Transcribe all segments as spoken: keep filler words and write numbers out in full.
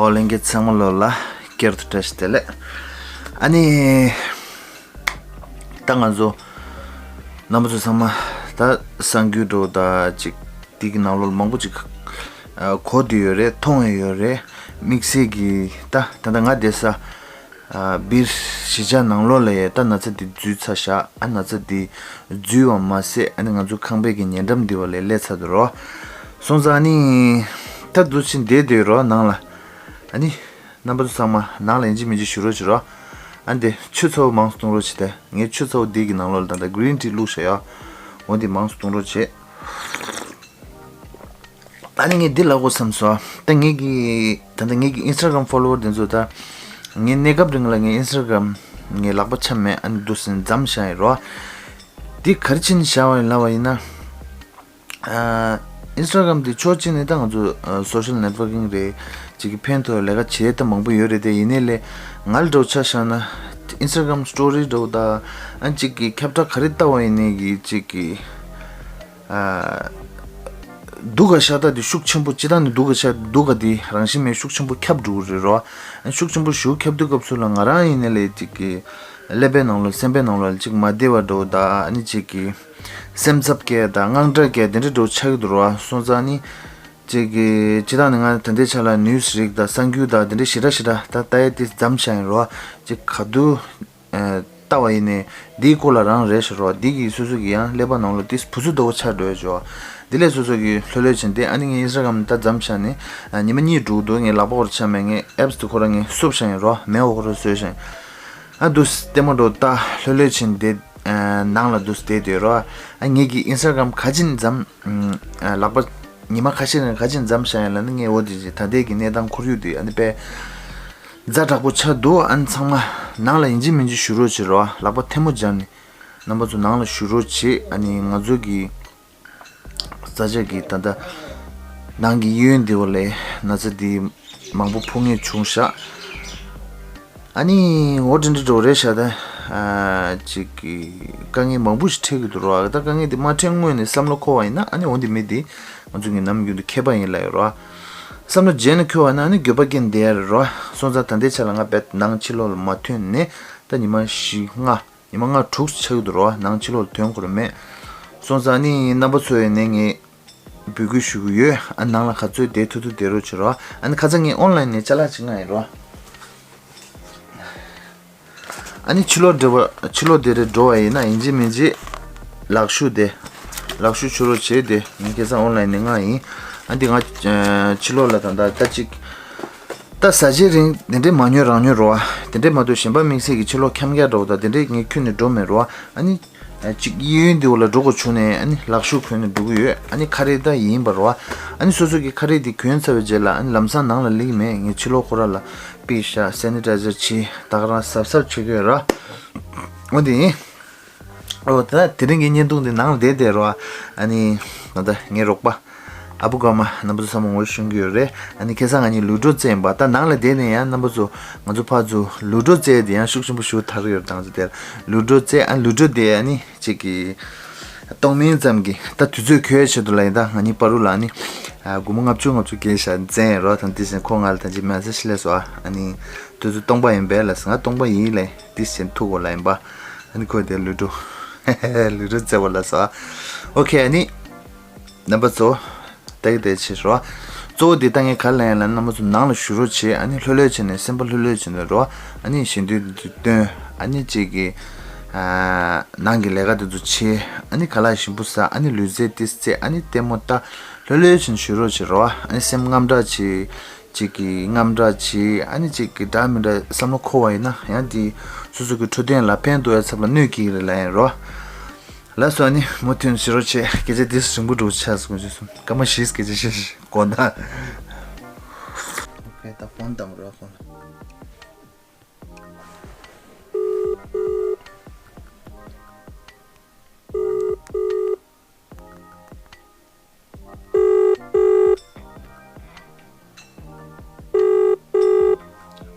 ཨོ་ལྷན་རྒྱས་ཚང་མ་ལོ་ལ་བསྐྱར་དུ་བཀྲ་ཤིས་བདེ་ལེགས། ཨ་ནི། ད་ང་ཚོ་རྣམ་པ་ཚོ་ཚང་མ་ད་གསར་འགྱུར་འདྲ་བོ་ད་ཅིག་དེ་གི་ནང་ལོགས་མང་པོ་ཅིག་ཨ་གོ་བསྡད་ཡོད་རེད། མཐོང་ཡོད་ཡོད་རེད། དམིགས་བསལ་གྱི་ད་ད་ལྟ་ང་བསྡད་ས་ཨ་སྦིར་གཞིས་ཆགས་ནང་ལོགས་ལ་ཡ་ད་ན་ཚ་འདི་འཛུལ་ཚར་ཤག་ཨ་ན་ཚ་འདི་འཛུལ་བ་མ་ཟད་ཨ་ནི་ང་ཚོ་ཁང་པའི་གི་ཉེ་འགྲམ་འདི་བ་ལ་སླེབས་ཚར་འདུག་རོ། སོང་ཙང་ཨ་ནི་ད་འདུག་ཕྱིན་བསྡད་བསྡད་རོ་ནང་ལ། ཨ་ནི། རྣམ་པ་ཚོ་ཚང་མ་ནང་ལ་ཡིན་གཅིག་མིན་གཅིག་བཞུགས་རོགས་བྱེད་རོགས། ཨ་འདི་ཆུ་ཚ་བོ་མང་སུ་གཏོང་རོགས་བྱེད་དེ། ངས་ཆུ་ཚ་བོ་འདི་གི་ནང་ལོགས་ལ་ད་ལྟ་གི་རིན་ཊི་བླུགས་བཞག་ཡོད། འོ་འདི་མང་སུ་གཏོང་རོགས་བྱེད། ཨ་ནི་ངས་འདི་ལབ་དགོས་བསམ་སོང་། ད་ངེད་ཀྱི་ད་ལྟ་ངེད་ཀྱི་ཨིན་སི་ཊ་གྷ་རམ་ཕོ་ལོ་ཝར་དེ་ཚོ་ད། ངས་གནས་སྐབས་རིང་ལ་ངའི་ཨིན་སི་ཊ་གྷ་རམ་ངའི་ལག་པ་འཆམ་མེད། ཨ་ནི་འདུག་སེ་མཚམས་བཞག་ཡིན་རོགས། འདི་ག་རེ་བྱས་ནས་བཞག་པ་ཡིན་ལབ་པ་ཡིན་ན། ཨིན་སི་ཊ་གྷ་རམ་དེ་ཕྱོགས་གཅིག་ནས་ད་ང་ཚོ་སོ་ཤལ་ནེཊ་ཝར་ཀིང་རེད། ཅིག་གི་ཕན་ཐོགས་ལས་ཀ་བྱེད་ད་མང་པོ་ཡོད་རེད་དེ། ཡིན་ནའི་ལས་ང་ལ་འདྲ་བོ་ཆ་བཞག་ན་ཨིན་སི་ཊ་གྷ་རམ་སི་ཊོ་རི་འདྲ་བོ་ད་ཨ་ཅིག་གི་ཁྱབ་བསྒྲགས་ག་རེ་བལྟ་བ་ཡིན་ནའི་གི་ཅིག་གི་ཨ་སྡུག་ག་ཤ་སྟག་དེ་ཤུགས་ཆེན་པོ་སྤྱི་བཏང་ནས་སྡུག་ག་ཤ་སྡུག་ག་དེ་རང་བཞིན་མེད་ཤུགས་ཆེན་པོ་ཁྱབ་འགྲོ་གི་རེད་རོ། ཨ་ཤུགས་ཆེན་པོ་ཞུ་ཁྱབ་དུས་སྐབས་སུ་ལ་ང་རང་ཡིན་ནའི་ལས་ཅིག་གི་ཀླད་པའི་ནང་ལ་སེམས་པའི་ནང་ལ་ཅིག་མ་བདེ་བ་འདྲ་བོ་ད་ཨ་ནི་ཅིག་གི་སེམས་འཚབ་སྐྱེ་དང་དངངས་སྐྲག་སྐྱེ་དེ་འདྲ་འདྲ་བོ་ཆགས་ཀྱི་འདུག་ར། སོང་ཙང་ནི་ཅིག་གི་སྤྱིར་བཏང་ནི་ང་ད་ལྟའི་ཆ་ལ་ནིའུ་སི་རིགས་དང་གསར་འགྱུར་དང་དེ་འདྲ་ཞེ་དྲག་ཞེ་དྲག་ད་ལྟ་ཡ་དེ་མཚམས་བཞག་ཡིན་ར། ཅིག་ག་དུས་ལྟ་བ་ཡིན་ནའི་འདིའི་སྐོར་ལ་རང་རེད་ཤག་ར། འདི་གི་སོ་སོ་གི་ཡང་ཀླད་པ་ནང་ལ་དེ་བུ་ཚུ་ལྟ་བུ་ཆགས་འགྲོ་ཡ་ཅོ། འདི་ལས་སོ་སོ་གི་ལྷོད་ལྷོད་བྱས་ཏེ་ཨ་ནི་ངའི་ཨིན་སི་ཊ་གྷ་རམ་ད་མཚམས་བཞག་ནས་ཉི་མ་གཉིས་འགྲོ་འདུག་ངའི་ལག་པ་ཁོ་ར་ཆ་མེད། ངའི་ཨེབ་སི་དེ་ཁོ་ར་ངས་བསུབ་བཞག་ཡིན་ར། མེད་པ་ཁོ་ར་བཟོས་བཞག་ཡིན། ཨ་འདུག་ལྟད་མོ་འགྲོ་ད་ལྷོད་ལྷོད་བྱས་ཏེ། ཨ་ནང་ལ་འདུག་བསྡད་དུས་རོ། ཨ་ངེད་ཀྱི་ཨིན་སི་ཊ་གྷ་རམ་ག་ཅིན་མཚམས། ཨ་ལག་པ་ཉི་མ་ཁ་ཤས་རིང་ག་ཅིན་མཚམས་བཞག་ཡིན་ལབ་ན། ངས་འོ་དེ་ཅིག་ད་ལྟའི་གི་གནས་སྟངས་ཁོར་ཡུག་དེ་ཨ་ནི་དཔེ་ཛ་དྲག་པོ་ཆགས་འདུག་ཨ་ནི་ཚང་མ་ནང་ལ་ཡིན་གཅིག་མིན་གཅིག་བཞུགས་རོགས་བྱེད་རོ། ལག་པ་ཐལ་མོ་སྦྱར་ནས་རྣམ་པ་ཚོ་ནང་ལ་བཞུགས་རོགས་བྱེད། ཨ་ནི་ང་ཚོ་གི་ས་ཆ་གི་ད་ལྟ་ནང་གི་གཡས་གཡོན་འདི་བ་ལས་ན་ཚ་འདི་མང་པོ་ཕོག་མཁན་བྱུང་ཤག་ཨ་ནི་འོ་དེ་འདྲ་འགྲོ་རེད་ཤག་ད་ཨ་ཅིག་གི་དཀའ་ངལ་མང་པོ་ཞིག་འཕྲད་ཀྱི་འདུག་ར། ད་དཀའ་ངལ་འདི་མ་འཕྲད་སྔོན་ནས་བསམ་བློ་འཁོར་བ་ཡིན་ན་ཨ་ནི་འོ་འདི་མི་འདི་ང་ཚོ་གི་ནམ་རྒྱུན་དུ་མཁས་པ་ཡིན་ལབ་ཡོད་ར། བསམ་བློ་རྗེས་ནས་འཁོར་བ་ན་ཨ་ནི་འགྱོད་པ་སྐྱེ་བསྡད་ཡ་རེད་ར། སོང་ཙང་ད་ལྟའི་ཆ་ལ་ང་རྦད་ནང་ཕྱི་ལོགས་ལ་མ་ཐོན་ནས་ད་ཉི་མ་བཞི་ལྔ། ཉི་མ་ལྔ་དྲུག་ཆགས་ཀྱི་འདུག་རོ། ནང་ཕྱི་ལོགས་ལ་ཐོན་དགོས་རེད་མེད། སོང་ཙང་ནི་རྣམ་པ་ཚོ་ཡི་ནས་ངས་འབོད་སྐུལ་ཞུ་གི་ཡོད། ཨ་ནང་ལ་ག་ཚོད་བསྡད་ཐུབ་ཐུབ་བསྡད་རོགས་བྱེད་རོགས། ཨ་ནི་ཁ་སང་ངས་ཨོན་ལན་ནས་ཅ་ལག་ཅིག་མངགས་ཡིན་རོ། ཨ་ནི་ཕྱི་ལོགས་འགྲོ་བ་ཕྱི་ལོགས་དེ་རེད་འགྲོ་བ་ཡིན་ན་ཡིན་གཅིག་མིན་གཅིག་ལག་ཤུབས་དེ་ལག་ཤུབས་ཕྱི་ལོགས་བྱས་དེ་ངས་ཁ་སང་ཨོན་ལན་ནས་མངགས་ཡིན། ཨ་འདི་ང་ཕྱི་ལོགས་ལ་ད་ལྟ་ད་ཅིག་ད་ཟ་བྱེད་རིང་དེ་འདྲའི་མ་ཉོ་རང་ཉོ་རོ། དེ་འདྲའི་མ་གཏོགས་གཞན་པ་དམིགས་བསལ་གྱི་ཕྱི་ལོགས་འཁྱམ་རྒྱག་འདྲ་བོ་དང་དེ་འདྲའི་ངས་ཁྱོན་ནས་འགྲོ་མེད་རོ། ཨ་ནི། གཅིག་གཡས་གཡོན་འདི་འོག་ལ་འགྲོ་དགོས་བྱུང་ནས་ཨ་ནི་ལག་ཤུབས་གོན་ནས་འགྲོ་གི་ཡོད། ཨ་ནི་ཁ་རས་ད་ཡིན་པ་རོ། ཨ་ནི་སོ་སོ་གི་ཁ་རས་འདི་གོན་ཚར་བའི་རྗེས་ལ་ཨ་ནི་ལམ་སང་ནང་ལ་སླེབས་ཀྱི་མེད། ངས་ཕྱི་ལོགས་ཁོ་ར་ལ་པི་ཤ་སེ་ནི་ཊའི་ཛར་བྱས་ད་ག་རང་གཟབ་གཟབ་བྱེད་ཀྱི་ཡོད་ར། འོ་འདི་ཡིན། ཨོ་ད་དེ་རིང་གི་བརྙན་ཐུང་འདི་ནང་ལ་བསྡད་བསྡད་རོ། ཨ་ནི་ང་ད་ངའི་རོགས་པ། ཨ་བུ་ཀརྨ་རྣམ་པ་ཚོ་ཚང་མ་ངོ་ཤེས་ཀྱི་ཡོད་རེད། ཨ་ནི་ཁ་སང་ང་གཉིས་ལུ་ཌོ་རྩེ་ཡིན་པ། ད་ནང་ལ་བསྡད་ནས་ཡང་རྣམ་པ་ཚོ་ང་ཚོ་ཕར་ཚུར་ལུ་ཌོ་རྩེ་དེ་ཡང་ཤུགས་ཆེན་པོ་ཞུ་ཐག་ཡོད་རེད། ད་ང་ཚོ་དེར་ལུ་ཌོ་རྩེ། ཨ་ལུ་ཌོ་དེ་ཨ་ནི་གཅིག་གི་གཏོང་མིན་ཙམ་གྱི་ད་དུས་ཚོད་འཁྱོལ་ཡ་ཆེད་དུ་ལ་ཡིན། ད་ང་གཉིས་བར་དུ་ལ་ཨ་ནི་ཨ་སྒོར་མོ་ལྔ་བཅུ་ལྔ་བཅུ་བརྒྱབ་བཞག་རྩེ་ཡིན་རོ། ད་དེ་བཞིན་ཁོ་ང་ལ་ད་ཅི་མེ་སེ་ཇི་སླེབས་སོང་། ཨ་ནི་དུས་ཚོད་སྟོང་པ་ཡིན་པས་ལབ་སོང་། ང་སྟོང་པ་ཡིན་ལབ་དེ་བཞིན་ཐུག་གོ་ལབ་ཡིན་པ། ཨ་ནི་ཁོ་དེ་ལུ་ཌོ་ལུ་ཌོ་རྩེ་བ་ལབ་སོང་། ཨོ་ཁེ། ཨ་ནི། རྣམ་པ་ཚོ། ལྟ་གི་བསྡད་ཆེ་ཤོས། གཙོ་བོ་འདི་ལྟ་ངས་ག་རེ་ལབ་ཡིན་ལབ་ན། རྣམ་པ་ཚོ་ནང་ལ་བཞུགས་རོགས་བྱེད། ཨ་ནི་ལྷོད་ལྷོད་བྱས་ནས་སེམས་པ་ལྷོད་ལྷོད་བྱས་ནས་རོ། ཨ་ནི་ཞལ་འདོན་འདི་སྟོན། ཨ་ནི་གཅིག་གི་ཨ་ནང་གི་ལས་ཀ་འདི་ཚོ་བྱེད། ཨ་ནི་ཁ་ལག་ཞིམ་པོ་ཟ། ཨ་ནི་ལུས་རྩལ་ཏིས་རྩེ། ཨ་ནི་ལྟད་མོ་ལྟ། ལྷོད་ལྷོད་བྱས་ནས་བཞུགས་རོགས་བྱེད་རོ། ཨ་ནི་སེམས་དངངས་སྐྲག་བྱེད། གཅིག་གི་དངངས་སྐྲག་བྱེད། ཨ་ནི་གཅིག་གི་འདྲ་མི་འདྲ་བསམ་བློ་འཁོར་བ་ཡིན་ན་ཡང་འདི་སོ་སོ་གི་འཕྲོད་བསྟེན་ལ་ཕན་ཐོགས་ཡ་ཚབ་ལ་གནོད་སྐྱེལ་གི་རེད་ལབ་ཡིན་རོ། ལགས་སོ། ཨ་ནི་མུ་མཐུད་ཞུ་རོགས་བྱེད། སྐད་ཆ་འདི་རིང་པོ་འགྲོ་ཆགས་སོང་། སྐར་མ་བཞི་སྐད་ཆ་བཤད་བཞིན་དགོངས་དག་ད་ཕོན་བཏང་རོགས་ཁོང་ལ།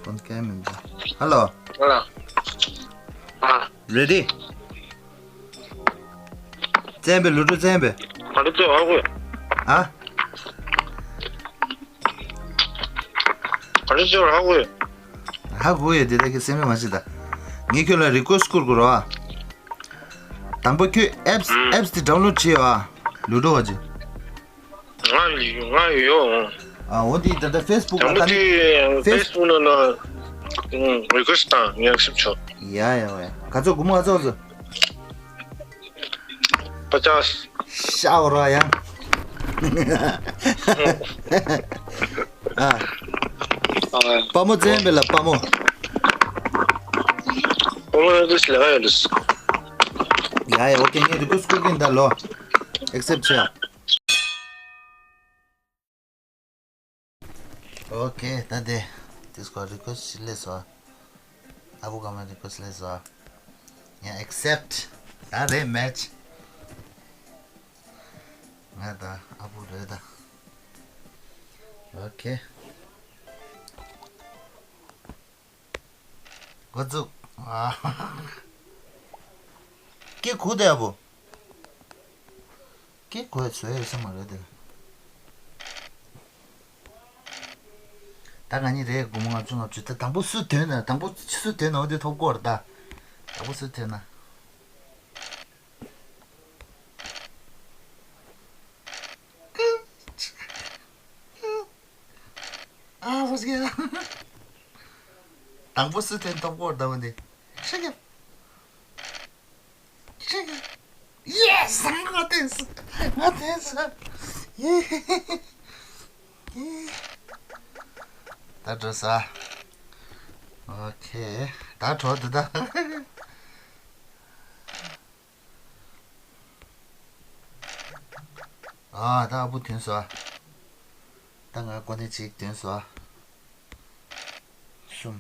ཕོན་སྐད་མི་འདུག་ཧ་ལོ། ཧ་ལོ། ཨ། རེ་ཌི། བཙན་པའི་ལུ་ཌོ་བཙན་པའི། ཨ་ལུ་ཙེ་ཨ་ཁུ། ཨ། ག་རེ་ཟེར་ཧ་གོ་ཡོད། ཧ་གོ་ཡོད་དེ་ད་ཁྱེད་སེམས་མེད་མ་བྱེད་ད། ངས་ཁྱོད་ལ་རི་ཀོ་སི་ཊི་བསྐུར་དགོས་རོ་ཨ། དང་པོ་ཁྱོད་ཨེབ་སི་ཨེབ་སི་དེ་ཌའུན་ལོཌ་བྱེད་ཨ། ལུ་ཌོ་བ་ཅི། ང་ཡོད་ང་ཡོད། ཨ་འོ་དེ་ད་ལྟ་ཕེ་སི་བུག་དང་པོ་ལ་དེ་ཕེ་སི་བུག་ནང་ལ་རི་ཀོ་སི་ཊི་དང་ངས་ཨེག་སེབ་ཊི་ཆོག་ཡ་ཡ་ཝེ། ག་ཚོད་སྒོར་མོ་ག་ཚོད་ཚོད། པ་ཅག་ཤ་འོ་ར་ཡང་། ཨ། པ་མོ་བཙན་པས་ལ་པ་མོ། པ་མོ་ནི་ལས་ཀ་ཡོད་ལུས། ཡ་ཡ་ཨོ་ཀེ་ངས་རི་ཀོ་སི་ཊི་བསྐུར་གིན་ད་ལོ། ཨེག་སེབ་ཊི་བྱེད་ཨ། ཨོ་ཁེ་ད་དེ། དེ་སྐོར་རི་ཀོ་སི་ཊི་སླེབས་སོང་། ཨ་བུ་ག་མ་རི་ཀོ་སི་ཊི་སླེབས་སོང་། ཡང་ཨེག་སེབ་ཊི། ད་རེད་མེ་ཆི། ང་ད་ཨ་བུ་རེད་ད། ཨོ་ཁེ། འགོ་བཙུགས། ཨ། ཀྱེ་གུ་དེ་ཨ་བུ། ཀྱེ་གུ་བཟོས་ཡོད་ས་མ་རེད་དེ། ད་ང་གཉིས་རེད། སྒོར་མོ་ལྔ་བཅུ་ལྔ་བཅུ། ད་དང་པོ་སུ་ཐོན་ན་དང་པོ་སུ་ཐོན་ན་འོ་དེ་ཐོབ་གོ་རེད་ད། དང་པོ་སུ་ཐོན་ན། ཨ་ཧོ་ཀེ། དང་པོ་སུ་ཐོན་ཐོབ་གོ་རེད་ད་འོ་དེ། ཤི་ཀེ། ཤི་ཀེ། ཡེ་སི། ང་ཐོན་སོང་། ང་ཐོན་སོང་། ཡེ། ཡེ། ད་འགྲོ་ས། ཨོ་ཁེ། ད་འགྲོ་འདི་ད། ཨ་ད་ཨ་བུ་ཐོན་སོང་། ད་ང་གོ་ནས་ཅིག་ཐོན་སོང་། གསུམ།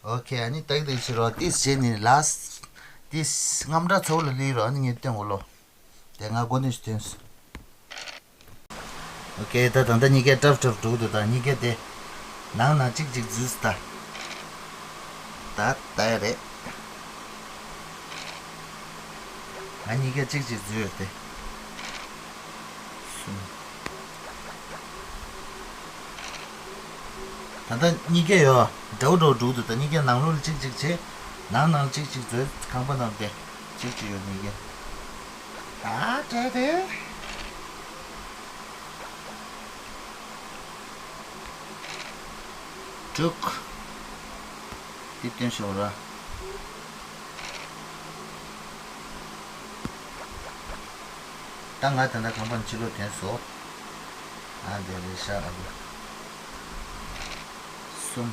ཨོ་ཁེ། ཨ་ནི་ཏག་ཏག་བྱེད་རོགས། ཏིས་བྱེད་ནི་ལ་སི། ཏིས་རྔམ་དྲག་ཚ་བོ་ལ་ལུས་རོགས། ཨ་ནི་ངས་སྟོན་འོ་ལོ། དེ་ང་གོ་ནས་ཞིག་ཐོན་སོང་། ཨོ་ཁེ། ད་ད་ལྟ་གཉིས་ཀས་ཀྲབ་ཀྲབ་འགྲོ་གི་འདུག་ད་གཉིས་ཀས་དེ་ནང་ན་གཅིག་གཅིག་འཛུལ་སོང་ད། ད་ད་ཡ་རེད། ང་གཉིས་ཀས་གཅིག་གཅིག་འཛུལ་ཡོད་དེ། གསུམ། ད་ལྟ་གཉིས་ཀས་ཡོད། འདྲ་བོ་འདྲ་བོ་འགྲོ་གི་འདུག་ད་གཉིས་ཀས་ནང་ལོགས་ལ་གཅིག་གཅིག་བྱེད། ནང་ནང་གཅིག་གཅིག་འཛུལ། ཁང་པ་ནང་དེ་གཅིག་གཅིག་ཡོད་གཉིས་ཀས། ད་འདྲ་རེད། དྲུག་དེ་སྟོན་ཤོག་ར། ད་ང་ད་ལྟ་ཁང་པ་ནས་ཕྱི་ལོགས་ཐོན་སོང་། ཨ་འདི་རེད་ཤག་ཨ་བུ། གསུམ།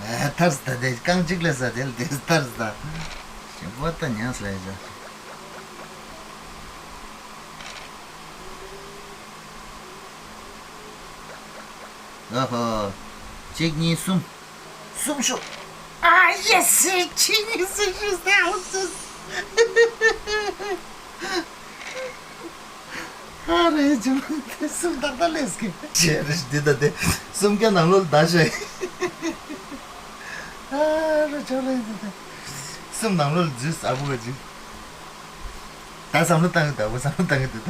ཨ་ཐར་སོང་ད། དེ་རྐང་གཅིག་ལས་ས་དེ་ལ་དེ་ཐར་སོང་ད། ཞིམ་པོ་ད་ཉམས་སུ་ལེན་བྱ། ཨ་ཧོ། གཅིག་གཉིས་གསུམ། གསུམ་ཤོག་ཨ་ཡེ་སི། གཅིག་གཉིས་གསུམ་ཤོག་ཨ་ཧ་རེ་ཇམ་དེ་གསུམ་ཏག་ཏག་ལས་ཀྱི་ཇེ་རེ་འདི་ད་དེ་གསུམ་ཀའི་ནང་ལོགས་ལ་ད་ཤོད། ཨ་རེ་ཇོ་རེ་འདི་ད་གསུམ་ནང་ལོགས་ལ་འཛུལ་ས་བུ་ག་ཅིག་ད་བསམ་བློ་བཏང་གི་ད་བུ་བསམ་བློ་བཏང་གི་འདུག་ད་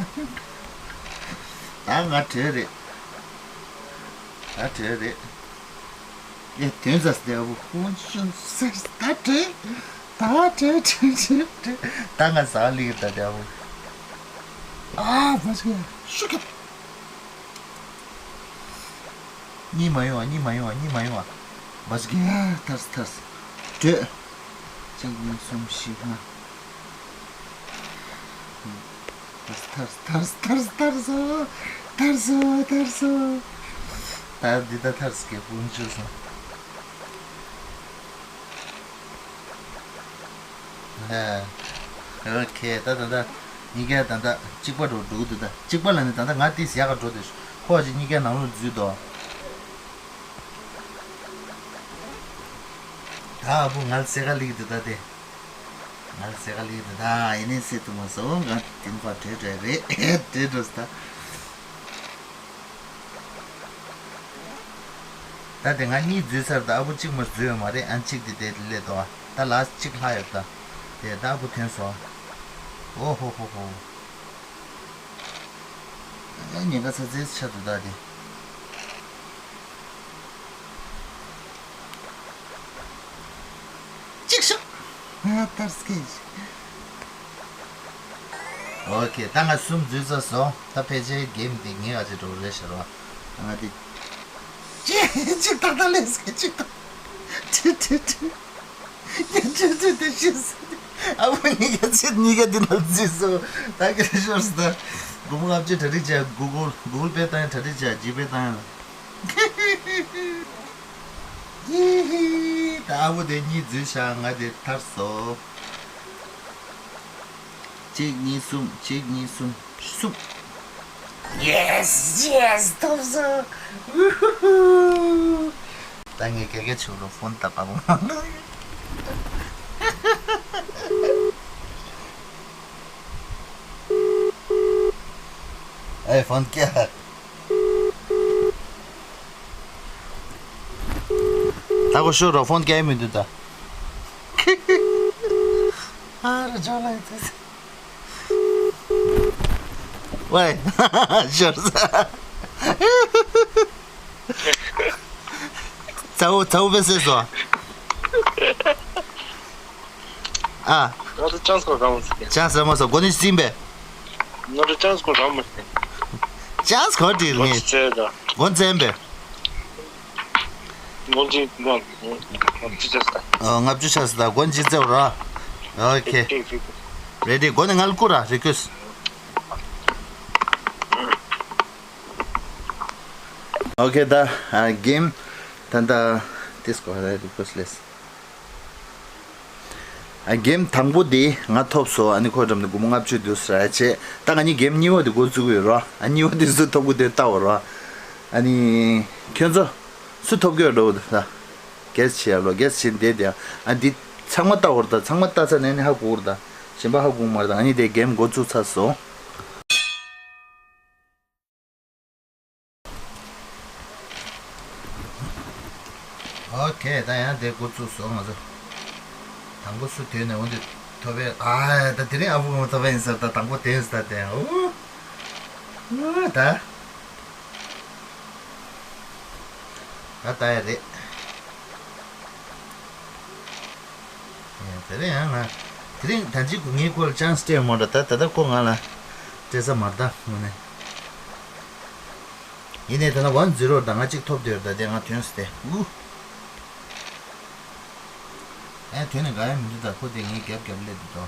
ད་ང་བྲོས་རེད། ད་བྲོས་རེད། ཡ་དོན་ཟ་སྟེ་ཨ་བུ་ཧུན་ཤུན་སེར་ད་བྲོས། ད་བྲོས་བྲོས་བྲོས་བྲོས། ད་ང་ཟ་ལི་ད་དེ་ཨ་བུ། ཨ་བ་ཤི་ཤུ་ཁ། གཉིད་མ་ཡོང་ཨ། གཉིད་མ་ཡོང་ཨ། གཉིད་མ་ཡོང་ཨ། བ་ཤི་ཡ་ཐར་སོང་ཐར་སོང་། བྲོས། གཅིག་གཉིས་གསུམ་བཞི་ལྔ། ཐར་ཐར་ཐར་ཐར་ཐར་སོང་། ཐར་སོང་། ཐར་སོང་། ད་འདི་ད་ཐར་སོང་གི་དཔུང་ཆུ་སོང་། ཨ། ཨོ་ཁེ། ད་ད་ད་གཉིས་ཀ་ད་ད་གཅིག་པ་འགྲོ་འགྲོ་གི་འདུག་ད་གཅིག་པ་ལ་ནི་ད་ད་ང་ཏིས་ཡག་ག་འགྲོ་དེ་ཁོ་གཅིག་གཉིས་ཀའི་ནང་ལོགས་འཛུལ་འདུག་ད་ཨ་བུ་ང་ལ་སེ་ག་ལི་གི་འདུག་ད་དེ། ང་ལ་སེ་ག་ལི་དེ་ད་ཡིན་ནའི་སེ་ཏུ་མ་སོང་། ང་དེ་ནི་ཕར་བྲོས་བྲོས་རེད། བྲོས་འགྲོ་སི་ད། ད་དེ་ང་གཉིས་འཛུལ་ཚར། ད་ཨ་བུ་གཅིག་མར་འཛུལ་ཡོད་མ་རེད། ཨ་གཅིག་དེ་དེ་སླེབས་འདུག་ད་ལ་གཅིག་ལྷག་ཡོད་ད། དེ་ད་ཨ་བུ་ཐོན་སོང་། ཨོ་ཧོ་ཧོ་ཧོ། ཉེན་ཁ་ཚ་ཚའི་ཆ་དུ་བཏགས་ཏེ། ཅིག་ཤོག་ཨ་ཏར་སྐད། ཨོ་ཁེ། ད་ང་གསུམ་འཛུལ་ཚར་སོང་། ད་ཕལ་ཆེར་གེམ་འདི་ངའི་ཨ་ཅེ་འགྲོ་རེད་ཤག་རོ། ང་འདི་ཅིག་ཅིག་ཏག་ཏག་ལས་སྐད་ཅིག་ཏག་ཁྲི་ཁྲི་ཁྲི། ཁྱེད་ཆོས་ཆོས་དེ་ཤེས་སོང་། ཨ་བུ་གཉིས་ཀ་ཆེད་གཉིས་ཀ་འདི་ནང་འཛུལ་སོང་། ད་ག་རེ་ཤོར་སོང་། ད་སྒོར་མོ་ལྔ་བཅུ་གྲ་སྒྲིག་བྱས། གུ་གུལ་གུ་གུལ་པེ་བཏང་ཡ། གྲ་སྒྲིག་བྱས། ཇི་པེ་བཏང་ཡ། ཧི་ཧི། ད་ཨ་བུ་དེ་གཉིས་འཛུལ་ཤག་ང་དེ་ཐར་སོང་། གཅིག་གཉིས་གསུམ། གཅིག་གཉིས་གསུམ། གསུམ། Yes, yes, ཐོབ་སོང་། ཝུ་ཧུ་ཧུ། ད་ངས་ག་གེ་ཆུ་རུ་ཕོན་ད་པ་བོ། ཨེ་ཕོན་ཀྱ། ད་གོ་ཤོ་རོ་ཕོན་ཀྱ་མི་འདུག་ད། ཨ་ར་ཇོ་ལ་ཡི་ཚེ། ཝེ། ཤོར་ས། ཚ་བོ་ཚ་བོ་བེ་སེ་སོ། ཨ། ང་ཚོ་ཅང་སོ་རང་མ་ཟེར། ཅང་སོ་མ་སོ་གོ་ནི་སིམ་པེ། ང་ཚོ་ཅང་སོ་རང་མ་ཟེར། ཅང་སོ་གོ་དྲིལ་ངེས། ཚེ་ད། གོ་ཚེམ་པེ། ངོ་ཅི་ངོ་ཅི་ཅེས་ད། ཨ་ལྔ་བཅུ་ཆ་སི་ད་གོ་ཅི་ཚེ་ར། ཨོ་ཁེ། རེ་ཌི། གོ་ནི་ངལ་ཀུ་ར་རི་ཀུ་ཨེ་སི། ཨོ་ཁེ། ད་ཨ་གེམ་ད་ད་ཏིས་གོ་ར་རི་ཀུ་ཨེ་སི་ལེས། ཨ་གེམ་དང་པོ་དེ་ང་ཐོབ་སོང་། ཨ་ནི་ཁོ་འགྲམ་ནས་སྒོར་མོ་ལྔ་བཅུ་འདུག་ཟེར་བྱས། ད་ང་གཉིས་གེམ་གཉིས་པ་དེ་འགོ་བཙུགས་ཡོད་རོ། ཨ་གཉིས་པ་དེ་སུ་ཐོབ་གི་དེ་ལྟ་བ་རོ། ཨ་ནི་ཁྱོད་ཚོ་སུ་ཐོབ་གི་ཡོད་འགྲོ་ད། གེ་སི་བྱེད་ཡ་ལོ། གེ་སི་བྱེད་འདེད་དེ། ཨ་འདི་ཚང་མ་ལྟ་བར་ད། ཚང་མ་ལྟ་ཚར་ནས་ནི་ཧ་གོ་གི་རེད་ད། གཞན་པ་ཧ་གོ་གི་མ་རེད་ད། ཨ་ནི་དེ་གེམ་འགོ་བཙུགས་ཚར་སོང་། ཨོ་ཁེ། ད་ཡང་དེ་འགོ་བཙུགས་སོང་ང་ཚོ། དང་པོ་སུ་ཐོན་ནས་འོན་ཏེ་ཐོབ་པས། ཨ་ད་དེ་རིང་ཨ་བུ་ངོ་ཐོབ་པ་ཡིན་ཟེར། ད་དང་པོ་དེ་ཡིན་ཟེར། ད་དེ་ཨོ་ཨོ་ད། ད་ད་ཡ་རེད། ཡ་དེ་རིང་ཡང་ང་དེ་རིང་ད་ཅིག་ངའི་སྐོར་ལ་ཅང་སི་སྤྲད་མ་འདྲ། ད་ད་ལྟ་ཁོ་ང་ལ་སྤྲད་ས་མ་རེད་ད་དངོས་གནས། ཡིན་ནའི་ད་ལྟ་ཝན་ཛི་རོ་ད་ང་གཅིག་ཐོབ་བསྡད་ཡོད། ད་དེ་ང་ཐོན་སོང་སྟེ། ཨུ། ཨེ་ཐོན་ནས་དགའ་ཡ་མི་འདུག་ད་ཁོ་དེ་ངའི་རྒྱབ་རྒྱབ་སླེབས་འདུག་ད།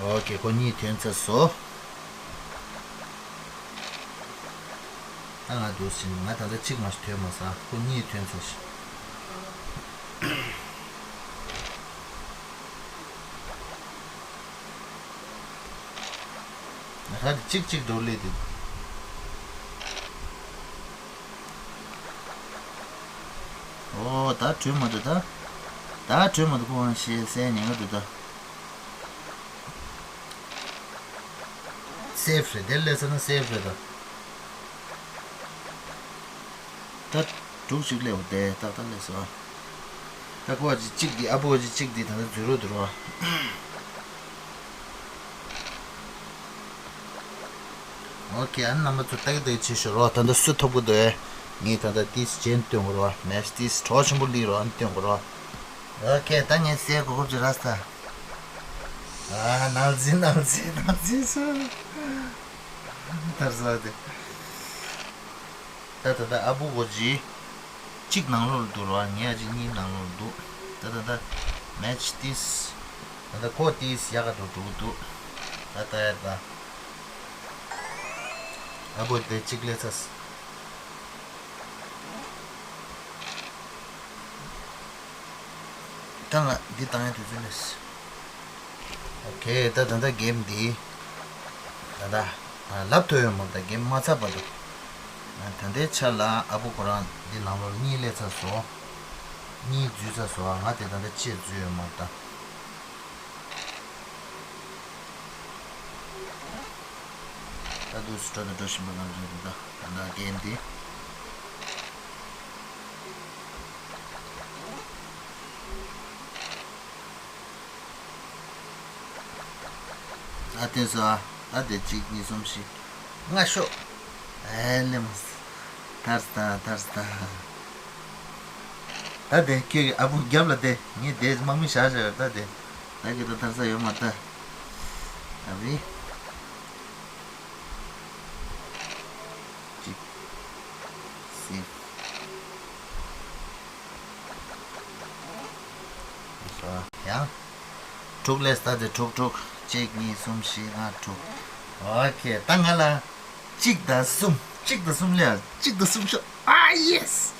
ཨོ་ཁེ། ཁོ་གཉིས་ཐོན་ཚར་སོང་། ད་ང་འདུག་ཟིན། ང་ད་ལྟ་གཅིག་མ་ཞིག་ཐོན་མ་སོང་། ཁོ་གཉིས་ཐོན་ཚར་སོང་། ང་ཧ་གཅིག་གཅིག་འགྲོ་ལེ་དེ། ཨོ་ད་གྲོལ་མ་འདུག་ད། ད་གྲོལ་མ་འདུག་ཁོང་ཞེས་སེ་ཉན་ག་འདུག་ད། སེབ་རེད། དེ་ལས་ས་ན་སེབ་རེད་ད། ད་དྲུག་ཅིག་སླེབས་པ་དེ་ཏག་ཏག་སླེབས་སོང་། ད་ཁོ་ཅི་གཅིག་འདི་ཨ་བུ་ཅི་གཅིག་འདི་ད་ལྟ་འཛུལ་རོགས་འདུག་རོགས། ཨོ་ཁེ། ཨ་ནི་རྣམ་པ་ཚོ་ཏག་ཏག་བྱེད་ཤོག་རོགས། ད་ལྟ་སུ་ཐོབ་གི་འདུག་ཨེ། ངས་ད་ལྟ་ཏིས་ཅན་སྟོན་གི་རོགས། མེ་ཤི་ཏིས་གྲོགས་ཆེན་པོ་ལི་རོགས། ཨ་ནི་སྟོན་གི་རོགས། ཨོ་ཁེ། ད་ངས་སའི་གོ་སྐབས་ཅིག་རག་སོང་ད། ཨ་ནལ་ཟི་ནལ་ཟི་ནལ་ཟི་སོང་། ཐར་ས་དེ། ད་ད་ད་ཨ་བུ་གོ་ཅི། གཅིག་ནང་ལོགས་ལ་འདུག་རོ། ངའི་ཨ་ཅེ་གཉིས་ནང་ལོགས་ལ་འདུག་ད་ད་ད། མེ་ཤི་ཏིས། ད་ད་ཁོ་ཏིས་ཡག་ག་འགྲོ་འགྲོ་གི་འདུག་ད་ད་ཡ་ད། ཨ་བུ་དེ་གཅིག་ལས་ཚ། ད་ང་འདི་བཏང་ཡ་དུས་ཚོད་མེད། ཨོ་ཁེ། ད་ད་ལྟ་གེམ་འདི་ད་ལྟ་ལབ་ཐུབ་ཡོད་མ་རེད། ད་གེམ་མ་ཚར་བར་དུ། ད་ལྟའི་ཆ་ལ་ཨ་བུ་ཁོ་རང་འདི་ནང་ལོགས་གཉིས་སླེབས་ཚར་སོང་། གཉིས་འཛུལ་ཚར་སོང་། ང་དེ་ད་ལྟ་གཅིག་འཛུལ་ཡོད་མ་རེད་ད། ད་དུས་སུ་འགྲོ་དང་འགྲོ་བཞིན་པ་ང་རེད་ད། ད་ལྟ་གེམ་འདི། ཨ་དེ་སོ་ཨ། ད་དེ་གཅིག་གཉིས་གསུམ་བཞི། ལྔ་ཤོག་ཨེ་ལེ་མ། ཐར་སྟ་ཐར་སྟ། ད་དེ་ཁྱོད་ཀྱི་ཨ་བུ་རྒྱབ་ལ་དེ་ངས་དེ་དམག་མི་བཞག་བཞག་ཡོད། ད་དེ་ད་ཁྱོད་ད་ཐར་ས་ཡོད་མ་ད། ཨ་བི། གཅིག་སེ། ཡང་། དྲུག་ལས་ད་དེ་དྲུག་དྲུག་གཅིག་གཉིས་གསུམ་བཞི་ལྔ་དྲུག་ཨོ་ཁེ། ད་ང་ལ་གཅིག་དང་གསུམ། གཅིག་དང་གསུམ་ལས་གཅིག་དང་གསུམ་ཤོག་ཨ་ཡེ་སི།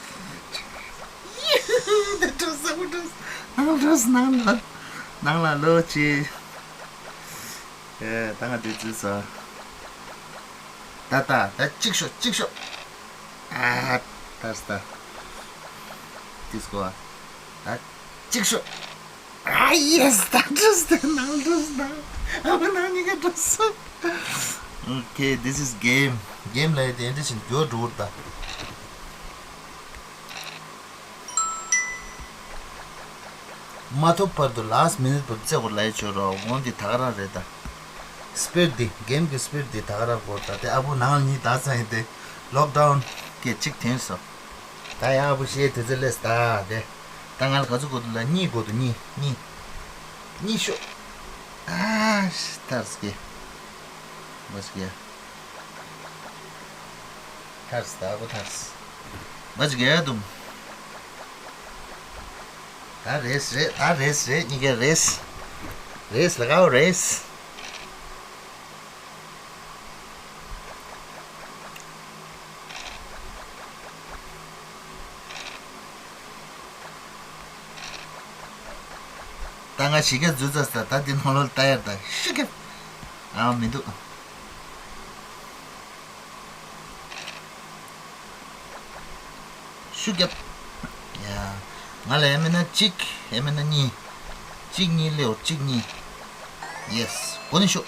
ད་འགྲོ་ས་མ་འགྲོ་ས། ནང་འགྲོ་ས་ནང་ལ། ནང་ལ་ལོ་ཆེ། ཨེ་ད་ང་དེ་བརྩིས་སོ། ད་ད་ད་གཅིག་ཤོག་གཅིག་ཤོག་ཨ་ད་ས་ད། དེ་སྐོ་ཨ། ད་གཅིག་ཤོག་ཨ་ཡེ་སི། ད་འགྲོ་ས་ད་ནང་འགྲོ་ས་ནང་། ཨ་བུ་ནང་གཉིས་ཀ་འགྲོ་ས། Okay, this is game. གེམ་ལ་ཡི་དེ་འདྲ་ཞིག་འགྱུར་འགྲོ་བར་ད། མ་ཐོབ་བར་དུ་ལཱསི་མི་ནིཊ་བར་རྩེ་སྐོར་ལ་ཡི་ཆོད་རོགས། འོང་འདི་ད་ག་རང་རེད་ད། སི་པིཌ་འདི་གེམ་གི་སི་པིཌ་འདི་ད་ག་རང་སྐོར་ད། དེ་ཨ་བུ་ནང་གཉིས་ད་ཚ་ཡི་དེ་ལོག་ཌའུན་གི་གཅིག་ཐོན་སོང་། ད་ཡང་ཨ་བུ་ཤེས་དེ་ཚོ་ལས་ད་དེ། ད་ང་ལ་ག་ཚོད་དགོས་འདུག་ལ། གཉིས་དགོས་འདུག་གཉིས་གཉིས། གཉིས་ཤོག་ཨ་ཤི་ཐར་སྐེ། མ་ཤི་ཀེ། ཐར་སི་ད་གོ་ཐར་སི། མ་ཤི་ཀེ་དུམ། ད་རེས་རེད། ད་རེས་རེད། གཉིས་ཀ་རེས། རེས་ལ་གའོ་རེས། ད་ང་ཞི་རྒྱ་འཛུལ་ཚར་ས། ད་འདི་ནང་ལོགས་ལ་ལྟ་ཡར་ད་ཤི་རྒྱ། ཨ་མི་འདུག་ཤུ་རྒྱབ། ཡ། ང་ལ་ཡ་མེད་ན་གཅིག་ཡ་མེད་ན་གཉིས། གཅིག་གཉིས་ལེའོ་གཅིག་གཉིས། ཡེ་སི། གོ་ནི་ཤོག་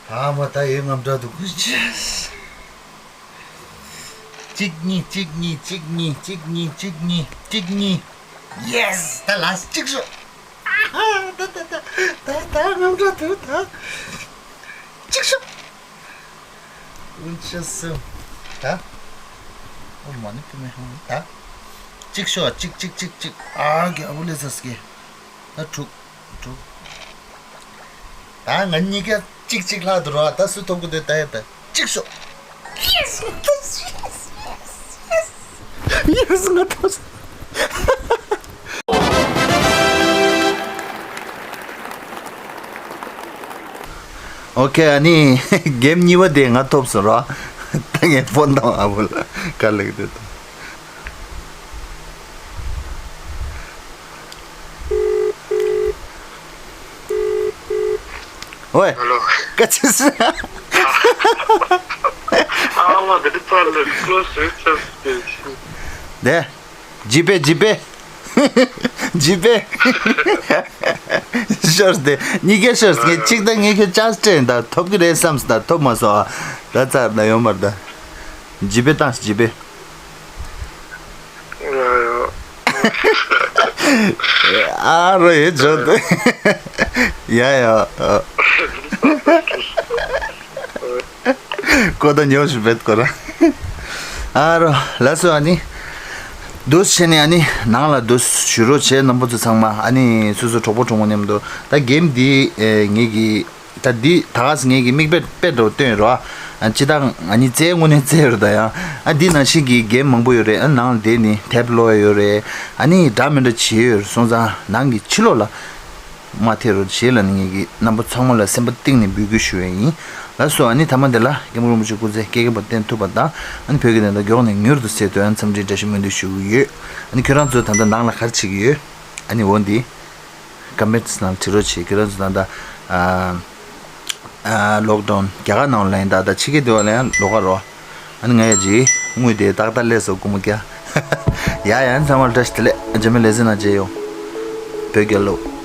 ཨ་མ་ད་ཡོད་ངམ་འདྲ་འདུག་གཅིག་གཉིས་གཅིག་གཉིས་གཅིག་གཉིས་གཅིག་གཉིས་གཅིག་གཉིས། ཡེ་སི། ད་ལཱསི་གཅིག་ཤོག་ཨ་ཧ། ད་ད་ད་ད་ད་ངམ་འདྲ་འདུག་ད་གཅིག་ཤོག་ཨུན་ཆ་སུ། ད། ཨོ་མ་ནི་ཕི་མེ་ཧང་ད། གཅིག་ཤོག་གཅིག་གཅིག་གཅིག་གཅིག་ཨ་གི་ཨ་བུ་ལེ་ས་སི་ཀེ། ད་དྲུག་དྲུག་ད་ང་གཉིས་ཀ་གཅིག་གཅིག་ལྷག་འདུག་རོ། ད་སུ་ཐོབ་གི་འདུག་ད་ཡ་ད། གཅིག་ཤོག་ཡེ་སི། ཡེ་སི། ཡེ་སི། ང་ཐོབ་སོང་། ཨོ་ཁེ། ཨ་ནི་གེམ་གཉིས་པ་དེ་ང་ཐོབ་སོང་རོ། ད་ངས་ཕོན་བཏང་ཨ་བུ་ལ་ག་ལེགས་དེ་དང་། ཨོའེ། ཧེ་ལོ། ཀ་ཅི་སི། ཨ་མ་དེ་ཚར་ལ་ཀློ་སི་ཆ་སི་དེ་ཤི། དེ། ཇི་པེ་ཇི་པེ། ཇི་པེ། ཤོར་སྟེ་གཉིས་ཀའི་ཤོར་ངས་གཅིག་ད་ངས་ཁྱོད་ཅག་སྤྲད་ད་ཐོབ་ཀྱི་རེད་བསམ་སོང་ད་ཐོབ་མ་སོང་ཨ། ད་ཚར་ད་ཡོང་མར་ད། ཇི་པེ་བཏང་ཇི་པེ། ཨ་རོ་ཡེ་ཇོ་ཏེ། ཡ་ཡ། ཀོ་ད་ཉོ་ཞུ་བེད་ཀོ་ར། ཨ་རོ་ལ་སོ་ཨ་ནི། འདུག་བྱས་ནས་ཨ་ནི་ནང་ལ་འདུག་ཞུ་རོགས་བྱས་རྣམ་པ་ཚོ་ཚང་མ་ཨ་ནི་སོ་སོ་གྲོགས་པོ་གྲོགས་མོ་མཉམ་དུ་ད་གེམ་འདི་ངེད་ཀྱི་ད་འདི་ད་ག་སེ་ངེད་ཀྱི་མིག་དཔེ་དཔེ་འདྲ་བོ་སྟོན་རོགས་ཨ། ཅི་ད་ཨ་ནི་རྩེད་དངོས་གནས་རྩེད་ཡོད་རེད་ད་ཡང་ཨ་འདི་ནང་བཞིན་གྱི་གེམ་མང་པོ་ཡོད་རེད། ཨ་ནང་ལ་བསྡད་ནི་ཐེབ་ཀློག་ཡ་ཡོད་རེད། ཨ་ནི་འདྲ་མི་འདྲ་བྱེད་ཡོད་རེད་སོང་ཙང་ནང་གི་ཕྱི་ལོགས་ལ། མ་ཐེ་རོ་ཞེས་ལ་ནི་ངེད་ཀྱི་རྣམ་པ་ཚང་མ་ལ་སེམས་པ་གཏིང་ནས་འབོད་སྐུལ་ཞུ་བ་ཡིན། ལགས་སོ་ཨ་ནི་ཐ་མ་འདི་ལ་སྐྱབས་མགོན་རིན་པོ་ཆེ་སྐུ་ཚེ་བསྐལ་བརྒྱར་བརྟན་ཐུབ་པ་དང་ཨ་ནི་བོད་ཀྱི་བདེན་མཐའ་མགྱོགས་ནས་མྱུར་དུ་གསལ་ཐུབ་ཡང་འཚམས་འདྲིའི་བཀྲ་ཤིས་སྨོན་འདུན་ཞུ་གི་ཡོད། ཨ་ནི་ཁྱོད་རང་ཚོ་ད་ལྟ་ནང་ལ་ག་རེ་བྱེད་ཀྱི་ཡོད། ཨ་ནི་འོ་འདི་ཀ་མེན་ཊི་ནང་བྲིས་རོགས་བྱེད། ཁྱོད་རང་ཚོ་ད་ལྟ་ཨ་ཨ་ལོག་ཌའུན་རྒྱ་གར་ནང་ལ་ཡིན་ད་ད་ཕྱི་རྒྱལ་དེ་བ་ལ་ཡང་ལོག་ག་རོགས། ཨ་ནི་ང་ཡ་ཇི་དངུལ་དེ་ཏག་ཏག་ལས་སོ་ཀུ་མུ་ཀྱ། ཡ་ཡ་ཚང་མར་བཀྲ་ཤིས་བདེ་ལེགས། འཇམ་པའི་ལས་ཟིན་ན་མཇལ་ཡོང་། བོད་རྒྱལ་ལོ།